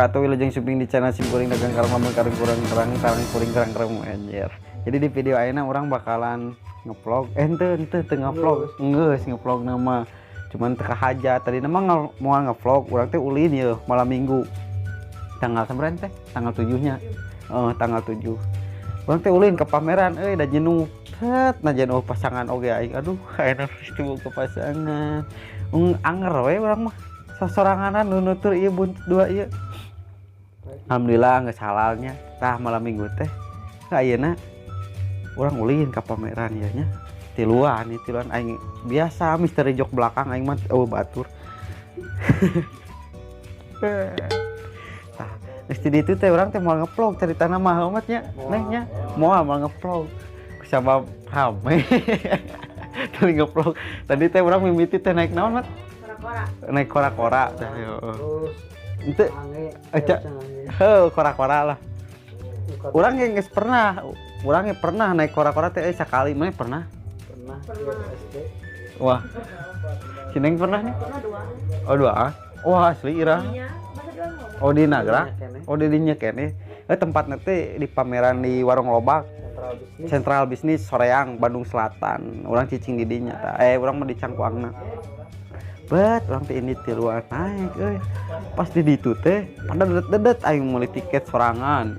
Wabarakatuh. Wilujeng sumping di channel sim kuring dagang karang lamun karang kurang kerang karang kuring kerang kerang anjir. Jadi di video ayeuna urang bakalan ngevlog, ente ente teu ngevlog, geus ngevlog nama. Cuman teu kahaja tadi nama moal ngevlog, urang teh ulin ye malam Minggu. Tanggal sabaraha teh? Tanggal 7 nya. Oh, tanggal 7. Urang teh ulin ke pameran euy da jenuh. Set, najan oh pasangan oge aing. Aduh, ayeuna geus teu ke pasangan. Anger we urang mah. Sosoranganan nu nutur ieu buntut dua ieu. Alhamdulillah geus halalnya. Tah malam Minggu teh ayeuna urang ulin ka pameran ieu nya. Tiluan ieu tiluan aing biasa misteri jok belakang aing mah eueuh batur. Tah, geus di ditu teh urang teh moal ngevlog caritana mah amat nya, neh nya. Moal moal ngevlog. Sabab rame. Tadi ngevlog. Tadi teh urang mimiti teh naik naon, Mat? Kora-kora. Naik kora-kora teh heeh. Terus Ente ange, Aca. Heuh, kora-kora lah. Urang ge geus pernah, urang ge pernah naik kora-kora teh sakali, mana pernah? Pernah. Pernah. SD. Wah. Si Neng pernah nih? Pernah dua. Oh, dua. Ah? Wah, asli ira. Iya, masa dua ngomong. Oh, di Nagra. Kene. Oh, di dinya kene. Tempatnya teh di pameran di Warung Lobak, Sentral bisnis. Sentral Bisnis Soreang, Bandung Selatan. Urang cicing di dinya tah. Urang mah di Cangkuangna. Bet, urang teh ini tiluan naik euy. Pas di ditu teh pada dedet-dedet aing meuli tiket sorangan.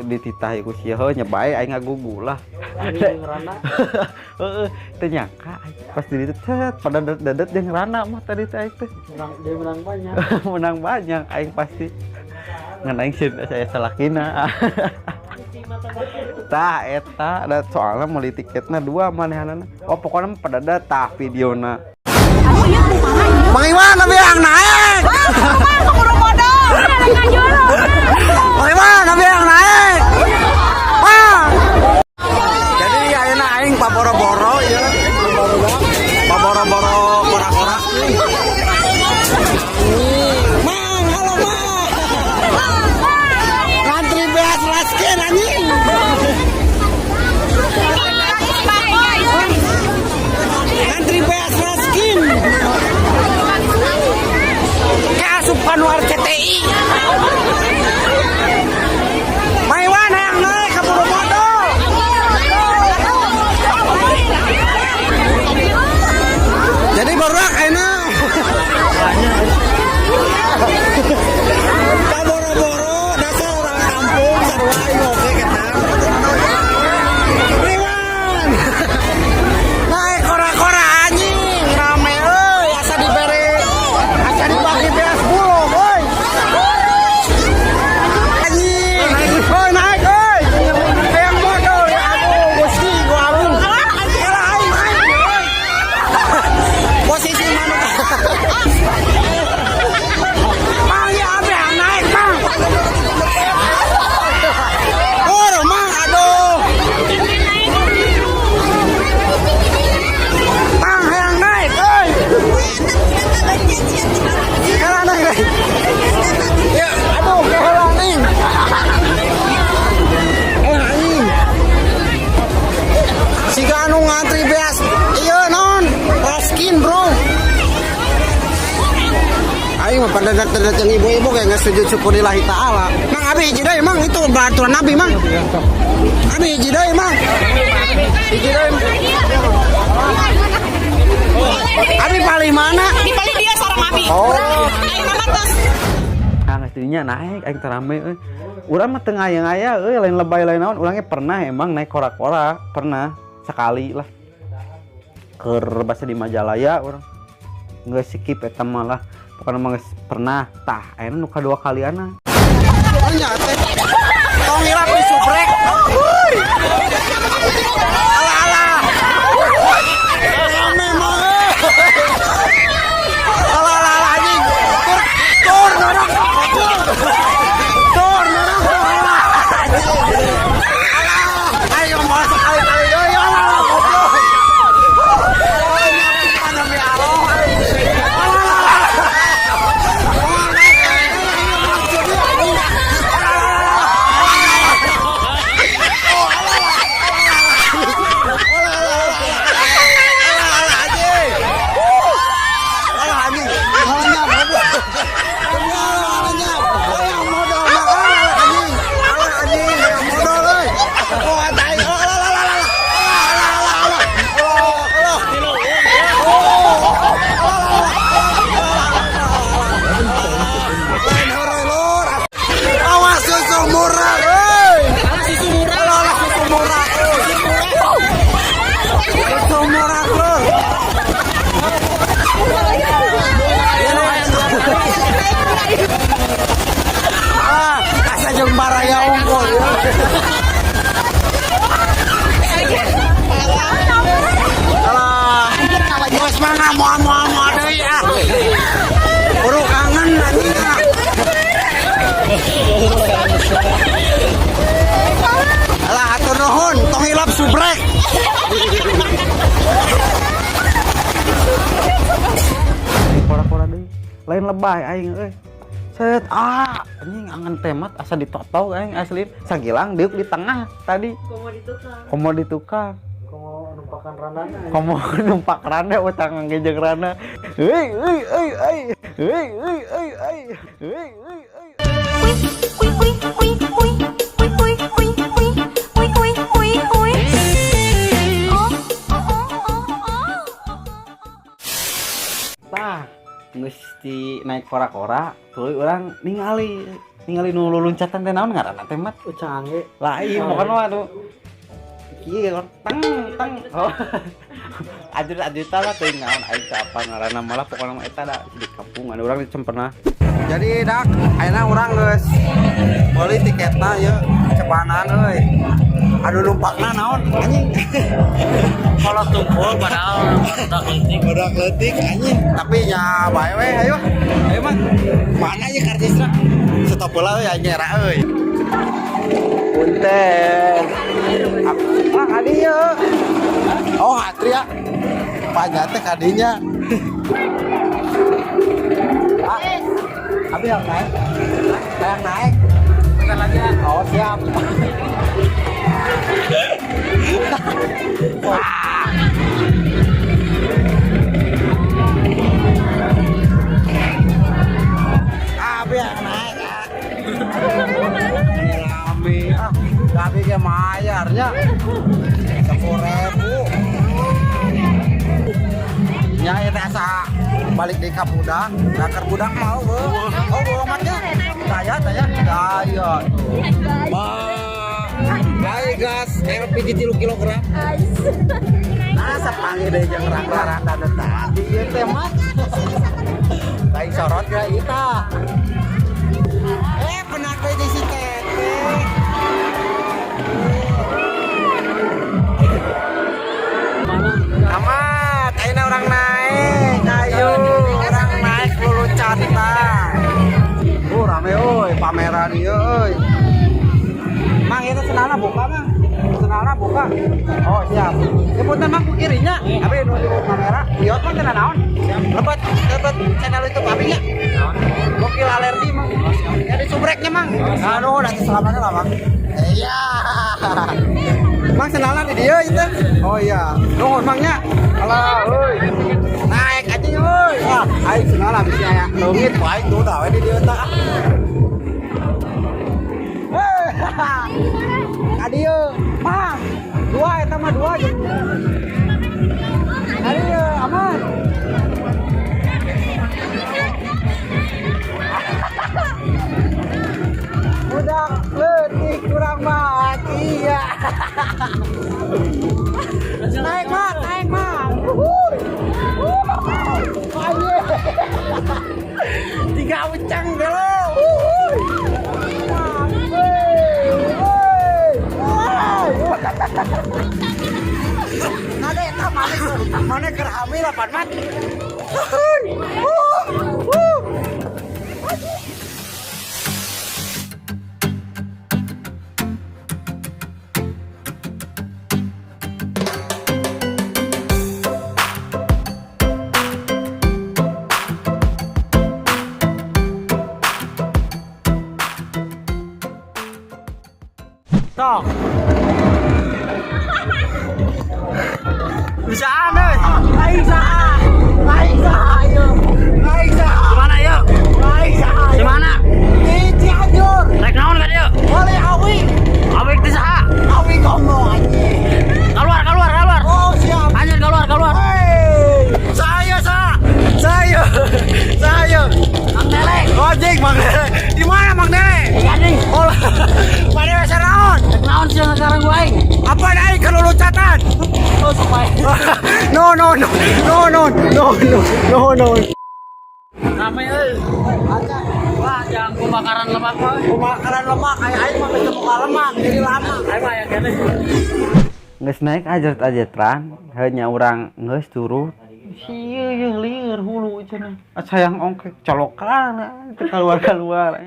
Dititah ku sia heuh nya bae aing ngagugu lah. Anjing ngerana. Heeh, teu nyangka aing. Pas di ditu tet pada dedet-dedet jeung rana mah tadi teh aing teh. Menang, dia menang banyak. Menang banyak aing pasti. Ngan aing sieun saya salakina. Tah eta da soalna meuli tiketna dua manehanana. Oh pokoknya mah pada tah videona. Mang Iwan, abi yang naik. Mang Iwan, abi yang naik. Mang. Jadi ayeuna aing paboro-boro ieu. Paboro-boro kora-kora. Mang, halo Mang. Ngantri beas raskin anjing. Ngantri beas raskin. Kaasup kanu RCTI. Mang Iwan hayang naik ka buru modal. Jadi barudak ayeuna. Paboro-boro dasar orang kampung sarua aing oge kita. Mang Iwan. Naik kora-kora anjing rame euy asa dibere asa dibagi beas bulog euy. Anjing. Euy naik euy. Hayang modal ya aduh Gusti gua agung. Kalah aing aing euy. Posisi manuk. Mang ya abi yang naik mang. Oh, mang aduh. Mang hayang naik euy. Kalah naik euy. Ya aduh keheula ning. Anjing. Siga anu ngantri beas ieu naon? Raskin bro. Aing mah pada yang ibu-ibu kayak nggak sujud syukur lillahi ta'ala. Mang abi hiji deui mang itu peraturan nabi mang. Abi hiji deui mang. Hiji deui. Abi paling mana? Di paling dia sareng abi. Oh. Aing mah tos. Ah geus dinya naik aing teh rame euy. Urang mah teu ngaya-ngaya euy lain lebay lain naon urangnya pernah emang naik kora-kora, pernah sekali lah. Keur basa di Majalaya urang. Geus skip eta mah lah. Pokokna mah geus pernah. Tah ayeuna nu kadua kaliana. Oh nya teh. Tong hilap di subrek. Alah alah. Rame mah. Alah alah alah anjing. Tur tur norok. Tur norok. Alah. Alah. Ayo mau sekali-kali deui alah alah goblok. Oh, nyapi demi Allah. Alah alah. Oh, Alah, geus mah moal moal moal deui ah. Buru kangen anjing ah. Alah, hatur nuhun, tong hilap subrek. Kora-kora deui. Lain lebay aing euy. Set ah anjing angan temat asa ditotog aing asli. Sagilang diuk di tengah tadi. Komo di tukang. Komo di tukang. Komo numpakan randana. Komo numpak randa utang jeung randa. Euy euy euy euy. Euy euy euy euy. Euy euy euy. Ui, ui, ui, ui, ui, ui, ui, ui, ui, ui, ui, ui. Oh, oh, oh, oh, oh. Tah, geus di naik kora-kora, tuluy urang ningali ningali nu luluncatan teh naon ngaranna teh mat? Ucang angge. Lain pokoknya mah anu kieu teng teng. Oh. Ajut-ajutan lah teuing naon aing teh apa ngaranna malah pokoknya mah eta da di kampung anu urang di pernah. Jadi dak, ayeuna urang geus meuli tiketna ye cepanan euy. Aduh numpakna naon anjing. Kalau tumpul padahal udah leutik. Budak leutik anjing, tapi ya bae we ayo. Ayo mah. Mana ye karcisna? Stop heula euy anjing era euy. Punten. Ah, kadi ye. Oh, Atria. Panya teh kadinya. Ah, abi yang naik. Yang naik. Bentar lagi ya. Oh, siap. Abi yang naik. Ah. Rame. Ah, tapi ke mayarnya 10.000. Nya ieu teh asa balik di ka budak, da keur budak mau heuh. Oh, bawa matnya. Daya, daya, daya tuh. Bae gas LPG 3 kilogram. Nah, sapanggih deui jeung rang-rang nu tadi ieu teh mah. Lain sorot geura ieu tah. Benar deui jeung si Teteh. Amat, ayeuna urang naik. Ayo, urang naik luluncatan. Rame euy, pameran ieu euy. Mang, ieu teh sendalna buka, Mang. Sendalna buka. Oh, siap. Ya punten Mang ku kirinya. Abi nu di kamera. Ieu mah teh naon? Lebet, lebet channel YouTube abi nya. Gokil alergi, Mang. Ya di subreknya, Mang. Aduh, nanti selamanya lah, Mang. Iya. Mang sendalna di dieu ieu teh. Oh iya. Nuhun Mang nya. Alah, euy. Naik aja euy. Ah, aing sendalna bisa aya leungit wae tuh dah we di dieu tah. Ka dieu, Mang. Dua eta mah dua jeung. Ka dieu aman. Budak leutik kurang mati ya. Naik mah, naik mah. Wuhui. Wuhui. Aye. Tiga ucang gelo. Wuhui. Woi, woi. Kade eta mana mana keur hamil apa mat? Wuhui. Wuh. Wuh. Sok. Bisaan euy. Aing saha? Aing saha ieu? Aing saha? Di mana yuk? Aing saha? Di mana? Di Cianjur. Rek naon ka dieu? Boleh awi. Awik teh saha? Awi komo anjing. Keluar, keluar, keluar. Oh, siap. Anjir keluar, keluar. Hey, saya sa. Saya. Saya. Mang Lele. Anjing Mang Lele. Di mana Mang Lele? Anjing. Oh, mana wes naon? Rek naon sih sekarang gua aing? Apa naik kelulucatan? Oh, supaya. No no no no no no no no no. Rame euy. Wah, jangan pembakaran lemak mah. Pembakaran lemak kayak aing mah geus buka lemak jadi lama. Aing mah aya keneh. Geus naik ajet-ajetran, hanya urang geus turun. Sieu ye lieur hulu cenah. Ah, sayang ongkek colokan teu keluar-keluar.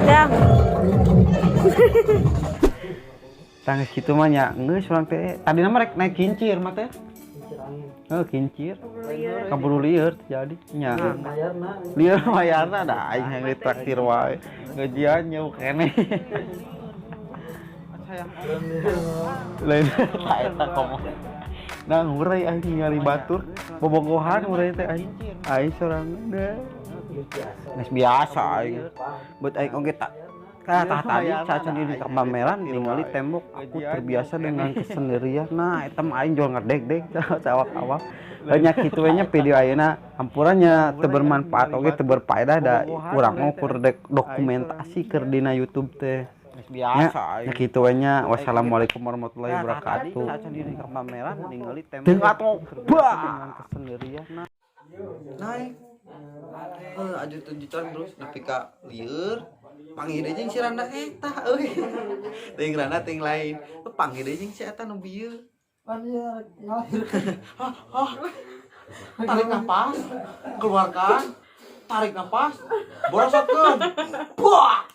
Ya. Tah geus kitu mah nya geus urang teh tadina mah rek naik kincir mah teh. Heuh, kincir. Kaburu lieur jadi nya. Lieur mayarna da aing hayang ditraktir wae. Gajian nyau keneh. Lain eta komo. Nah, ngurai aing ningali batur, bobogohan ngurai teh aing. Aing sorangan deh. Geus biasa aing. Buat aing oge tak Tah tah tadi cacan ini ke pameran ningali tembok, aku terbiasa dengan kesendirian. Nah, eta mah aing jual ngedek-dek cawak-awak. Banyak kitu we nya video ayeuna, hampuranya teu bermanfaat oge teu berfaedah, da urang mah ukur dokumentasi keur dina YouTube teh. Nya, nya kitu we nya. Wassalamualaikum warahmatullahi wabarakatuh. Teu atuh. Bah. Naik. Heuh, ajut-ajutan terus nepi ka lieur. Panggil deui jeung si Randa eta euy. Teuing Randa teuing lain. Panggil deui jeung si eta nu bieu. Pan ieu ngalahirkeun. Hah, tarik napas, keluarkan, tarik napas, borosotkeun. Buah.